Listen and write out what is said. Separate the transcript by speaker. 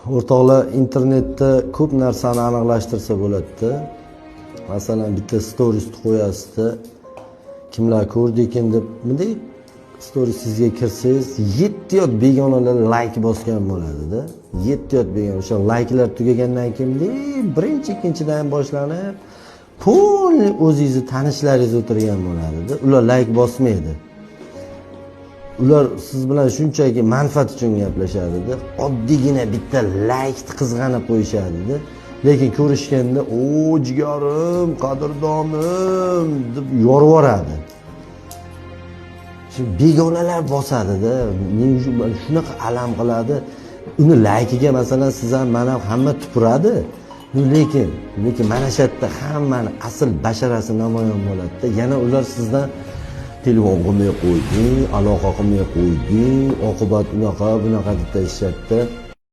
Speaker 1: O'rtoqlar, internetda ko'p narsani aniqlashtirsa bo'ladi-da. Masalan, bitta storiesni qo'yasizda, kimlar ko'rdi ekan deb bunday storiesingizga kirsangiz, 7 yot begonalar layk bosgan bo'ladida. 7 yot begona. O'sha layklar tugagandan keyin birinchi, ikkinchidan boshlanib, полный o'zingizni tanishlaringiz o'tirgan bo'ladida. Ular layk bosmaydi. Ular siz bilan shunchaki manfaat uchun gaplashadida, oddiygina bitta laykni qizg'anib qo'yishadida. Lekin ko'rishganda, "O, jigarim, qadrdonim" deb yorib yuboradi. Shu begonalar bosadida, men shunaqa alam qiladi. Uni laykiga masalan siz ham, man ham hamma tupuradi. Lekin mana shu yerda hammani asl basharasi namoyon bo'ladida. Yana ular sizdan telefon qilmay qo'yding, aloqa qilmay qo'yding, oqibat unaqa bunaqa deb tashishadida.